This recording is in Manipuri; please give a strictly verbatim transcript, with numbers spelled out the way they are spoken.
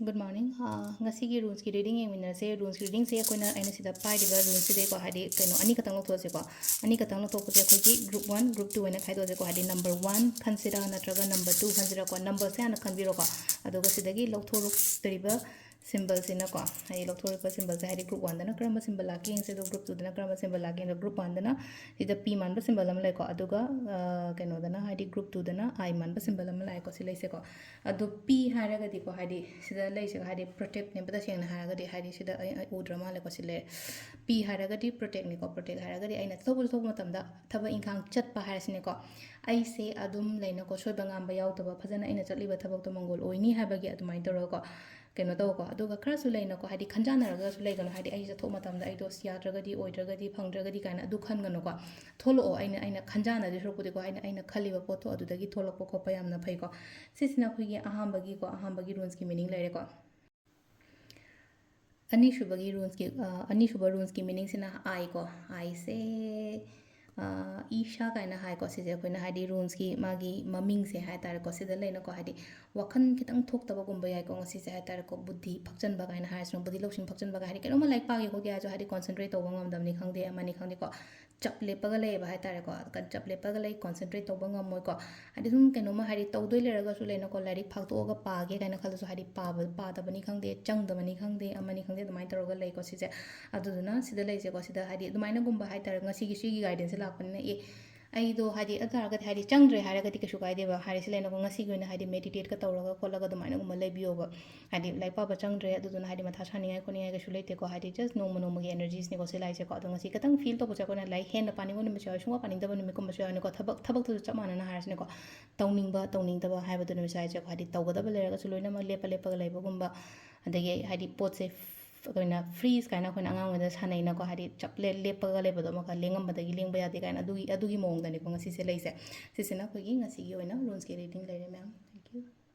Good morning. ꯑꯥ, ꯉꯁꯤꯒꯤ ꯔꯨꯟꯁꯀꯤ ꯔꯤꯗꯤꯡ ꯌꯦꯡꯃꯤꯟꯅꯔꯁꯦ꯫ ꯔꯨꯟꯁꯀꯤ ꯔꯤꯗꯤꯡꯁꯦ ꯑꯩꯈꯣꯏꯅ, ꯑꯩꯅ ꯁꯤꯗ ꯄꯥꯏꯔꯤꯕ ꯔꯨꯟꯁꯤꯗꯩꯀꯣ, ꯍꯥꯏꯗꯤ ꯀꯩꯅꯣ, ꯑꯅꯤꯈꯛꯇꯪ ꯂꯧꯊꯣꯛꯑꯁꯦꯀꯣ꯫ ꯑꯅꯤꯈꯛꯇꯪ ꯂꯧꯊꯣꯛꯄꯁꯦ ꯑꯩꯈꯣꯏꯒꯤ group one, group two ꯍꯥꯏꯅ ꯈꯥꯏꯗꯣꯛꯑꯁꯦꯀꯣ꯫ ꯍꯥꯏꯗꯤ number one ꯈꯟꯁꯤꯔꯥ ꯅꯠꯇ꯭ꯔꯒ number two ꯈꯟꯁꯤꯔꯥꯀꯣ꯫ Numberꯁꯦ ꯍꯥꯟꯅ ꯈꯟꯕꯤꯔꯣꯀꯣ꯫ ꯑꯗꯨꯒ ꯁꯤꯗꯒꯤ ꯂꯧꯊꯣꯔꯛꯇꯣꯔꯤꯕ symbolꯁꯤꯅꯀꯣ, ꯍꯥꯏꯗꯤ ꯂꯧꯊꯣꯔꯛꯄ symbolꯁꯦ, ꯍꯥꯏꯗꯤ group oneꯗꯅ ꯀꯔꯝꯕ symbol ꯂꯥꯛꯀꯦ ꯌꯦꯡꯁꯦ꯫ ꯑꯗꯣ group twoꯗꯅ ꯀꯔꯝꯕ symbol ꯂꯥꯛꯀꯦ ꯌꯦꯡꯁꯦ꯫ Group oneꯗꯅ ꯁꯤꯗ P ꯃꯥꯟꯕ symbol ꯑꯃ ꯂꯩꯀꯣ꯫ ꯑꯗꯨꯒ, ꯑ, ꯀꯩꯅꯣꯗꯅ, ꯍꯥꯏꯗꯤ group twoꯗꯅ I ꯃꯥꯟꯕ symbol ꯑꯃ ꯂꯥꯛꯑꯦꯀꯣ꯫ ꯁꯤ ꯂꯩꯁꯦꯀꯣ꯫ ꯑꯗꯣ P ꯍꯥꯏꯔꯒꯗꯤꯀꯣ, ꯍꯥꯏꯗꯤ ꯁꯤꯗ ꯂꯩꯁꯦ, ꯍꯥꯏꯗꯤ protectꯅꯦꯕ꯫ ꯇꯁꯦꯡꯅ ꯍꯥꯏꯔꯒꯗꯤ, ꯍꯥꯏꯗꯤ ꯁꯤꯗ ꯑꯩ, ꯑꯩ ꯎꯗ꯭ꯔ ꯃꯥꯜꯂꯦꯀꯣ꯫ ꯁꯤ ꯂꯩꯔꯦ꯫ P ꯍꯥꯏꯔꯒꯗꯤ protectꯅꯤꯀꯣ꯫ Protect ꯍꯥꯏꯔꯒꯗꯤ ꯑꯩꯅ ꯆꯠꯊꯣꯛ ꯆꯠꯊꯣꯛꯄ ꯃꯇꯝꯗ ꯊꯕꯛ ꯏꯪꯈꯥꯡ ꯆꯠꯄ ꯍꯥꯏꯔꯁꯤꯅꯦꯀꯣ꯫ ꯑꯩꯁꯦ ꯑꯗꯨꯝ ꯂꯩꯅꯀꯣ, ꯁꯣꯏꯕ ꯉꯥꯝꯕ ꯌꯥꯎꯗꯕ, ꯐꯖꯅ ꯑꯩꯅ ꯆꯠꯂꯤꯕ ꯊꯕꯛꯇꯣ ꯃꯪꯒꯣꯜ ꯑꯣꯏꯅꯤ ꯍꯥꯏꯕꯒꯤ ꯑꯗꯨꯃꯥꯏꯅ ꯇꯧꯔꯒꯀꯣ, ꯀꯩꯅꯣ ꯇꯧꯀꯣ꯫ ꯑꯗꯨꯒ ꯈꯔꯁꯨ ꯂꯩꯅꯀꯣ, ꯍꯥꯏꯗꯤ ꯈꯟꯖꯥꯟꯅꯔꯒꯁꯨ ꯂꯩꯒꯅꯨ꯫ ꯍꯥꯏꯗꯤ ꯑꯩ ꯆꯠꯊꯣꯛ ꯃꯇꯝꯗ ꯑꯩꯗꯣ ꯑꯁ ꯌꯥꯗ꯭ꯔꯒꯗꯤ, ꯑꯣꯏꯗ꯭ꯔꯒꯗꯤ, ꯐꯪꯗ꯭ꯔꯒꯗꯤ ꯀꯥꯏꯅ ꯑꯗꯨ ꯈꯟꯒꯅꯨꯀꯣ꯫ ꯊꯣꯛꯂꯛꯑꯣ, ꯑꯩꯅ, ꯑꯩꯅ ꯈꯟꯖꯥꯟꯅꯗꯣꯏ ꯁꯔꯨꯛꯄꯨꯗꯤꯀꯣ, ꯑꯩꯅ, ꯑꯩꯅ ꯈꯜꯂꯤꯕ ꯄꯣꯠꯇꯣ ꯑꯗꯨꯗꯒꯤ ꯊꯣꯛꯂꯛꯄ ꯈꯣꯠꯄ ꯌꯥꯝꯅ ꯐꯩꯀꯣ꯫ ꯁꯤꯁꯤꯅ ꯑꯩꯈꯣꯏꯒꯤ ꯑꯍꯥꯟꯕꯒꯤꯀꯣ, ꯑꯍꯥꯟꯕꯒꯤ ꯔꯨꯟꯁꯀꯤ meaning ꯂꯩꯔꯦꯀꯣ꯫ ꯑꯅꯤꯁꯨꯕꯒꯤ ꯔꯨꯟꯁꯀꯤ, ꯑ, ꯑꯅꯤꯁꯨꯕ ꯔꯨꯟꯁꯀꯤ meaningꯁꯤꯅ I ꯀꯣ꯫ Iꯁꯦ, ꯑ, ꯏꯁꯥ ꯀꯥꯏꯅ ꯍꯥꯏꯀꯣ꯫ ꯁꯤꯁꯦ ꯑꯩꯈꯣꯏꯅ ꯍꯥꯏꯗꯤ ꯔꯨꯟꯁꯀꯤ ꯃꯥꯒꯤ ꯃꯃꯤꯡꯁꯦ ꯍꯥꯏ ꯇꯥꯔꯦꯀꯣ, ꯁꯤꯗ ꯂꯩꯅꯀꯣ, ꯍꯥꯏꯗꯤ ꯋꯥꯈꯜ ꯈꯤꯇꯪ ꯊꯣꯛꯇꯕꯒꯨꯝꯕ ꯌꯥꯏꯀꯣ ꯉꯁꯤꯁꯦ ꯍꯥꯏ ꯇꯥꯔꯦꯀꯣ꯫ ꯕꯨꯙꯤ ꯐꯛꯆꯟꯕ ꯀꯥꯏꯅ ꯍꯥꯏꯔꯁꯤꯅ, ꯕꯨꯙꯤ ꯂꯧꯁꯤꯡ ꯐꯛꯆꯟꯕ ꯀꯥꯏ, ꯍꯥꯏꯗꯤ ꯀꯩꯅꯣꯝꯃ ꯂꯥꯏꯔꯤꯛ ꯄꯥꯒꯦ ꯈꯣꯠꯀꯦ ꯍꯥꯏꯔꯁꯨ ꯍꯥꯏꯗꯤ concentrate ꯇꯧꯕ ꯉꯝꯗꯕꯅꯤ ꯈꯪꯗꯦ, ꯑꯃꯅꯤ ꯈꯪꯗꯦꯀꯣ꯫ ꯆꯞ ꯂꯦꯞꯄꯒ ꯂꯩꯌꯦꯕ ꯍꯥꯏ ꯇꯥꯔꯦꯀꯣ꯫ ꯀ-, ꯆꯞ ꯂꯦꯞꯄꯒ ꯂꯩ, concentrate ꯇꯧꯕ ꯉꯝꯃꯣꯏꯀꯣ꯫ ꯍꯥꯏꯗꯤ ꯁꯨꯝ ꯀꯩꯅꯣꯝꯃ ꯍꯥꯏꯗꯤ ꯇꯧꯗꯣꯏ ꯂꯩꯔꯒꯁꯨ ꯂꯩꯅꯀꯣ, ꯂꯥꯏꯔꯤꯛ ꯐꯥꯛꯇꯣꯛꯑꯒ ꯄꯥꯒꯦ ꯀꯥꯏꯅ ꯈꯜꯂꯁꯨ ꯍꯥꯏꯗꯤ ꯄꯥꯕ, ꯄꯥꯗꯕꯅꯤ ꯈꯪꯗꯦ, ꯆꯪꯗꯕꯅꯤ ꯈꯪꯗꯦ, ꯑꯃꯅꯤ ꯈꯪꯗꯦ, ꯑꯗꯨꯃꯥꯏꯅ ꯇꯧꯔꯒ ꯂꯩꯀꯣ ꯁꯤꯁꯦ꯫ ꯑꯗꯨꯗꯨꯅ ꯁꯤꯗ ꯂꯩꯁꯦꯀꯣ, ꯁꯤꯗ ꯍꯥꯏꯗꯤ ꯑꯗꯨꯃꯥꯏꯅꯒꯨꯝꯕ ꯍꯥꯏ ꯇꯥꯔꯦ, ꯉꯁꯤꯒꯤ ꯁꯤꯒꯤ guidanceꯁꯦ ꯂꯥꯛꯄꯅꯤꯅ, ꯑꯦ, ꯑꯩꯗꯣ ꯍꯥꯏꯗꯤ ꯑꯗꯨ ꯇꯥꯔꯒꯗꯤ ꯍꯥꯏꯗꯤ ꯆꯪꯗ꯭ꯔꯦ ꯍꯥꯏꯔꯒꯗꯤ ꯀꯩꯁꯨ ꯀꯥꯏꯗꯦꯕ꯫ ꯍꯥꯏꯗꯤ ꯁꯤ ꯂꯩꯅꯀꯣ, ꯉꯁꯤꯒꯤ ꯑꯣꯏꯅ ꯍꯥꯏꯗꯤ meditateꯀ ꯇꯧꯔꯒ ꯈꯣꯠꯂꯒ ꯑꯗꯨꯃꯥꯏꯅꯒꯨꯝꯕ ꯂꯩꯕꯤꯌꯣꯕ꯫ ꯍꯥꯏꯗꯤ ꯂꯥꯏꯔꯤꯛ ꯄꯥꯕ ꯆꯪꯗ꯭ꯔꯦ, ꯑꯗꯨꯗꯨꯅ ꯍꯥꯏꯗꯤ ꯃꯊꯥ ꯁꯥꯅꯤꯡꯉꯥꯏ ꯈꯣꯠꯅꯤꯡꯉꯥꯏ ꯀꯩꯁꯨ ꯂꯩꯇꯦꯀꯣ꯫ ꯍꯥꯏꯗꯤ just ꯅꯣꯡꯃ ꯅꯣꯡꯃꯒꯤ energyꯁꯅꯤꯀꯣ ꯁꯤ ꯂꯥꯛꯏꯁꯦꯀꯣ꯫ ꯑꯗꯣ ꯉꯁꯤ ꯈꯤꯇꯪ feel ꯇꯧꯕꯁꯦ ꯑꯩꯈꯣꯏꯅ ꯂꯥꯏꯔꯤꯛ ꯍꯦꯟꯅ ꯄꯥꯅꯤꯡꯕ ꯅꯨꯃꯤꯠꯁꯨ ꯌꯥꯎꯋꯤ, ꯁꯨꯡꯄꯥ ꯄꯥꯅꯤꯡꯗꯕ ꯅꯨꯃꯤꯠꯀꯨꯝꯕꯁꯨ ꯌꯥꯎꯋꯤꯅꯤꯀꯣ꯫ ꯊꯕꯛ, ꯊꯕꯛꯇꯨꯁꯨ ꯆꯞ ꯃꯥꯟꯅꯅ ꯍꯥꯏꯔꯁꯤꯅꯦꯀꯣ, ꯇꯧꯅꯤꯡꯕ ꯇꯧꯅꯤꯡꯗꯕ ꯍꯥꯏꯕꯗꯨ ꯅꯨꯃꯤꯠꯁꯨ ꯍꯥꯏꯁꯦꯀꯣ꯫ ꯍꯥꯏꯗꯤ ꯇꯧꯒꯗꯕ ꯂꯩꯔꯒꯁꯨ ꯂꯣꯏꯅꯃꯛ ꯂꯦꯞꯄ ꯂꯦꯞꯄꯒ ꯂꯩꯕꯒꯨꯝꯕ, ꯑꯗꯒꯤ ꯍꯥꯏꯗꯤ ꯄꯣꯠꯁꯦ ꯑꯩꯈꯣꯏꯅ freeze ꯀꯥꯏꯅ ꯑꯩꯈꯣꯏꯅ ꯑꯉꯥꯡ ꯑꯣꯏꯔꯤꯉꯩꯗ ꯁꯥꯟꯅꯩꯅꯀꯣ, ꯍꯥꯏꯗꯤ ꯆꯞ ꯂꯦ-, ꯂꯦꯞꯄꯒ ꯂꯩꯕꯗꯣ ꯑꯃꯈꯛ ꯂꯦꯡꯉꯝꯕꯗꯒꯤ ꯂꯦꯡꯕ ꯌꯥꯗꯦ ꯀꯥꯏꯅ, ꯑꯗꯨꯒꯤ, ꯑꯗꯨꯒꯤ ꯃꯑꯣꯡꯗꯅꯤꯀꯣ ꯉꯁꯤꯁꯦ ꯂꯩꯁꯦ꯫ ꯁꯤꯁꯤꯅ ꯑꯩꯈꯣꯏꯒꯤ ꯉꯁꯤꯒꯤ ꯑꯣꯏꯅ ꯔꯨꯟꯁꯀꯤ reading ꯂꯩꯔꯦ ꯃꯌꯥꯝ꯫ Thank you꯫